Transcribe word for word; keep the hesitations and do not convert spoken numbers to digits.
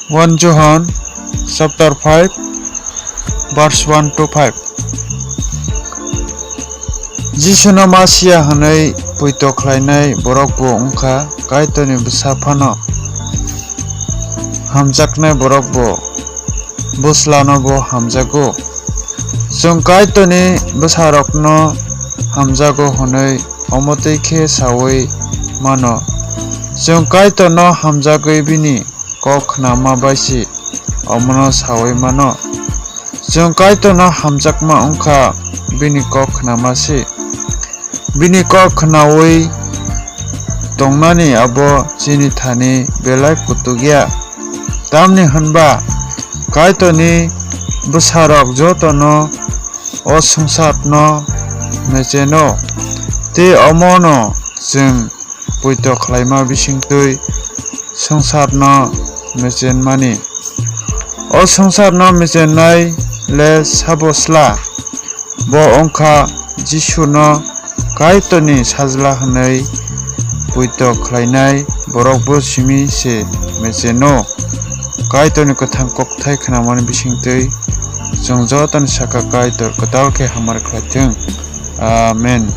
One John chapter five, verse one to five. Jisuno Masia hwnwi poito khlainai borok bo wng kha Kaitorni bwsa phano, hamjaknai borok bo bwslano bo hamjago. Chwng Kaitorni bwsarokno hamjago hwnwi omo twi khe saui mano. Chwng Kaitorno hamjagwi bini kok khnama bai se omono saui mano. Chwng Kaitorno hamjakma wng kha bini kok khnama se. Bini kok khnaui tongnani abo chini thani belai kutuk ya. Tamni hwn ba Kaitorni bwsarok jotono o swngcharno mecheno, tei omono chwng poito khlaima bising twi swngcharno mechenmani. O swngcharno mechennai le sabo sla? Bo wng kha Jisuno Kaitorni Sajla hwnwi poito khlainai borok bo simi se mecheno. Kaitorni kwthang kokthai khnamani bising twi chwng jotoni saka Kaitor kwtal khe hamari khlai thung. Amen.